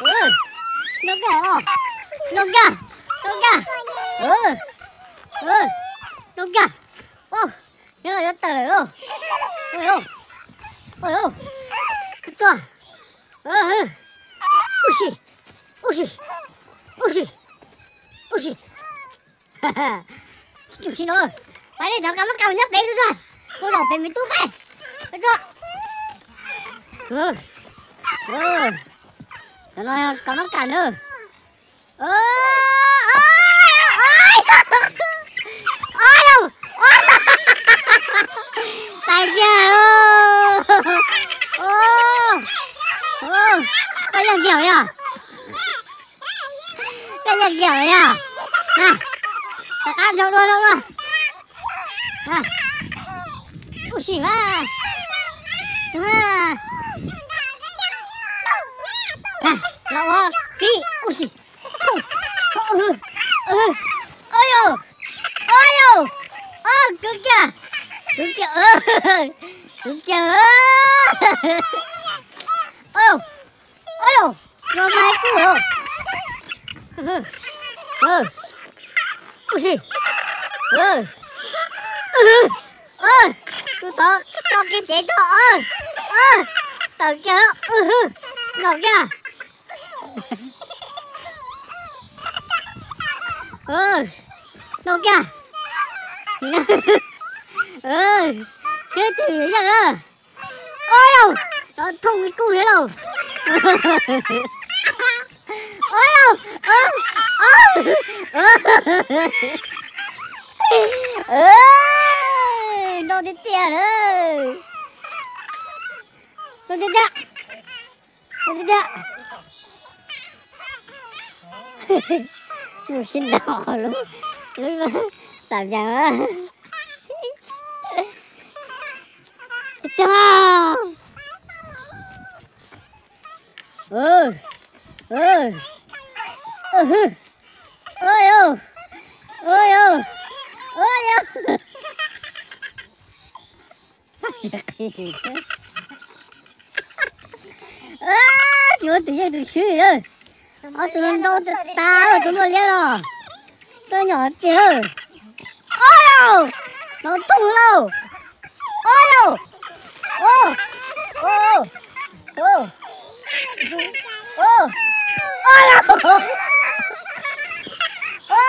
Noj kiag, noj kiag, noj kiag. Noj kiag. Nyob los yuav tawm lawm lauj. Ua, ua, ua, ua si, ua si, ua si, ua si. Ua si no, pab nej cov kav mab kam nyob pem tso, kuv zaum pem me tub pem tso. Cov no kav mab kam na. Tag kiag. Koj yog nkiag yog, koj yog nkiag yog. Rov qab nrog dua, nrog dua. Ua si mas. Los ua pib ua si. Ua yau, ua yau, kwv kiag, kwv kiag, kwv kiag. Ua yau, ua yau, no mas kuj. Ua si. Tus tod tso kiag cev tso. Tawm kiag, nkaum kiag. Nkaum kiag. Siab twg yeej na. Ua yau, cov thooj kuj thiab lauj. Ua yau, nrau tiag tiag na. Nrau tiag tiag. Nrau tiag tiag. Mus sib ntaus lub, lub xam ncaws. Tiag. Ua yau, ua yau, ua yau. Tsis muaj tus yeej tus swb lawm. Ob tug nrau tas tas lawm, tus muaj liab los. Tuaj nyom tiag. Ua yau, los thooj lauj. Ua yau, ua, ua, ua, ua yau. Ua,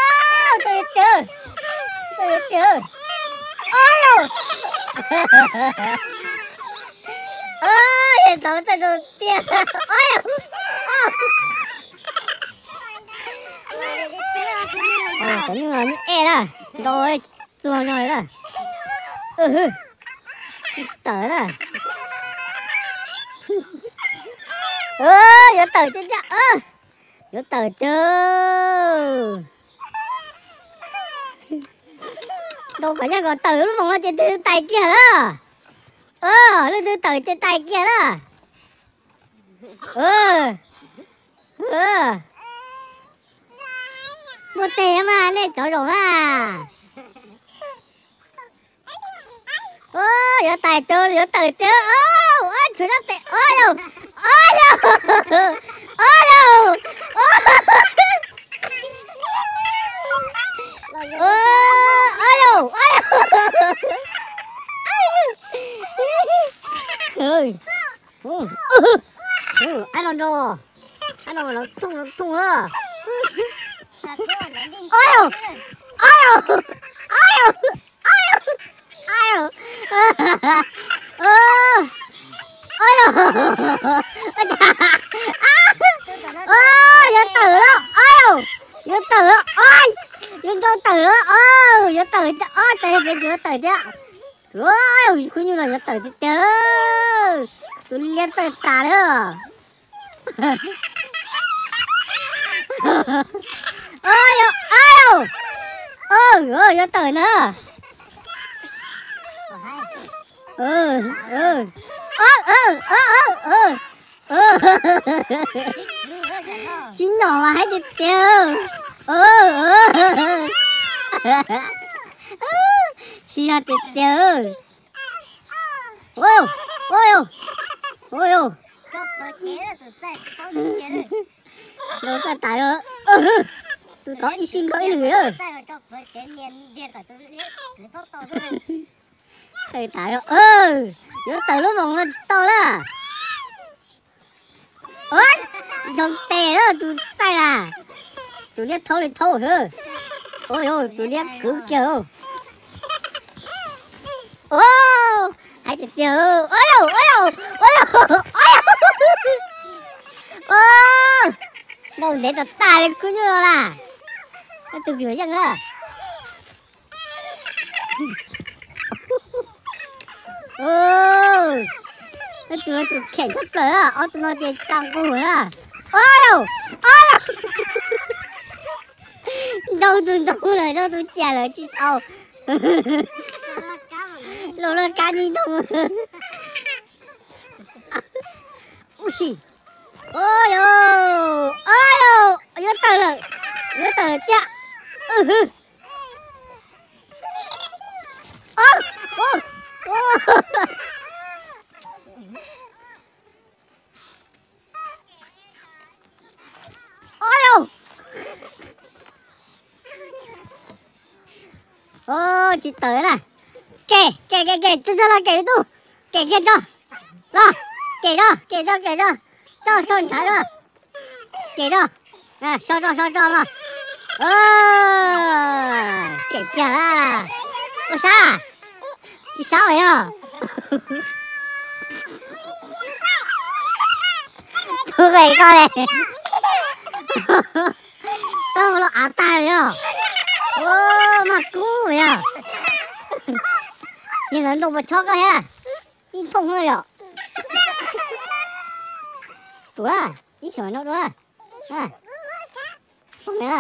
tawm tiag, tawm tiag. Ua yau. Ua, yog tau tawm rau tiag. Ua yau. Cov nyuj no nyuj ej na, nrau txuag no na. Tsis tawm na. Yuav tawm tiag tiag, yuav tawm tiag. Nrau kom nyaj kom tawm lub moos no ces twg tais kiag na. Leej twg tawm ces tais kiag na. Muaj teg mas nej cov zaum na. Yuav tais tiag, yuav tawm tiag. Tshuav sab tes, ua yau, ua yau, ua yau, ua yau, ua yau. Ab no nrau, ab no los thooj los thooj a. Ab yau, ab yau, ab yau, ab yau, ab yau, ab yau, yuav tawm lawm, ab yau, yuav tawm lawm, yuav nrau tawm lawm, yuav tawm, ab, cas yog peb yuav tawm thiab. Khub nyuj no yuav tawm tiag tiag, tus liab tawm tas lawm. Ab yau, yuav tawm na. Sib nyom mas haib tiag tiag. Sib nyom tiag tiag. Ua yau, ua yau, ua yau. Ntaus txaij tas, tus tod ib sij nkaus ib lwm. Txaij tas, yuav tawm lub voos no tsis tau na. Ntog tes na tus txaij na. Tus liab thaub li thaub xwb. Ua tus liab kwv kiag. Hais tiag tiag, ua yau, ua yau, ua yau, ua yau. Ntaus ntev tas tas li khub nyuj no na. Tus yuav yeej na. Tus, tus khem tshaj plaws na, ob tug no ces tsa nqug na. Ua yau, ua yau. Ntaus tus ntoo lawm, ntaus tus ciam lawm tsis tau. Los laj kab nti ntoo. Ub si. Ua yau, ua yau, yuav tawm lawm, yuav tawm lawm tiag. Ua yau. Tsis tawm na. Kem, kem, kem, kem, tso, tso los kem ib tug. Kem kiag tso. Los, kem tso, kem tso, kem tso. Tso, tso nrhav tso. Kem tso. So tso, so tso los. Kem kiag na. Ua sab. Tsis sab yog. Kub ve koj le. Tau los av tag yog. Ua, maj kub yog. Yog ntawd ntaus puas chob koj thiab. Ib thooj yom. Tus na, ib xyoo no dua na. Thooj na.